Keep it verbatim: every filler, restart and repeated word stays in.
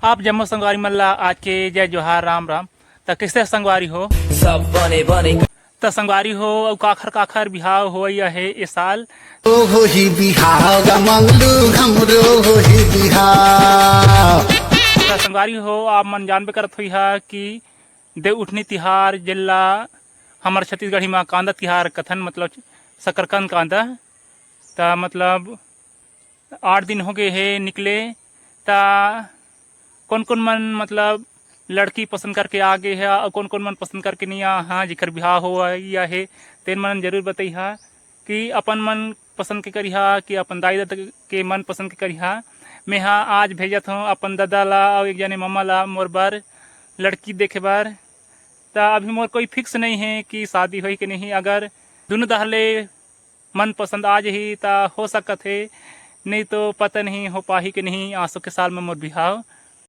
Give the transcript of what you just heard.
आप जम्मो संगवारी मन ला आज के जय जोहार, राम राम। त कइसे संगवारी हो? सब बने बने। त संगवारी हो, अउ काखर काखर बिहाव होवइया हे ए साल? ओ होही बिहाव गा मंगलू, हमरो होही बिहाव। त संगवारी हो, आप मन जानबे करत होइहा कि देवउठनी तिहार, जेला हमर छत्तीसगढ़ी म कांदा तिहार कथन, मतलब शकरकंद कांदा। त मतलब आठ दिन हो गए हे निकले, त कोन कोन मन मतलब लड़की पसंद करके आ गए हे, अउ कोन कोन मन पसंद करके नहीं आ हा, जेकर बिहाव होवइया हे, तेन मन जरूर बतइहा कि अपन मन पसंद के करिहा कि अपन दाई ददा के मन पसंद के करिहा। मेहा आज भेजत हूँ अपन ददा ला अउ एक जने ममा ला मोर बर लड़की देखे बर। त अभी मोर कोई फिक्स नहीं हे कि शादी होही कि नहीं। अगर दुनों डहर ले मन पसंद आ जही त हो सकत हे, नहीं तो पता नहीं हो पाही कि नहीं आसो के साल में मोर बिहाव।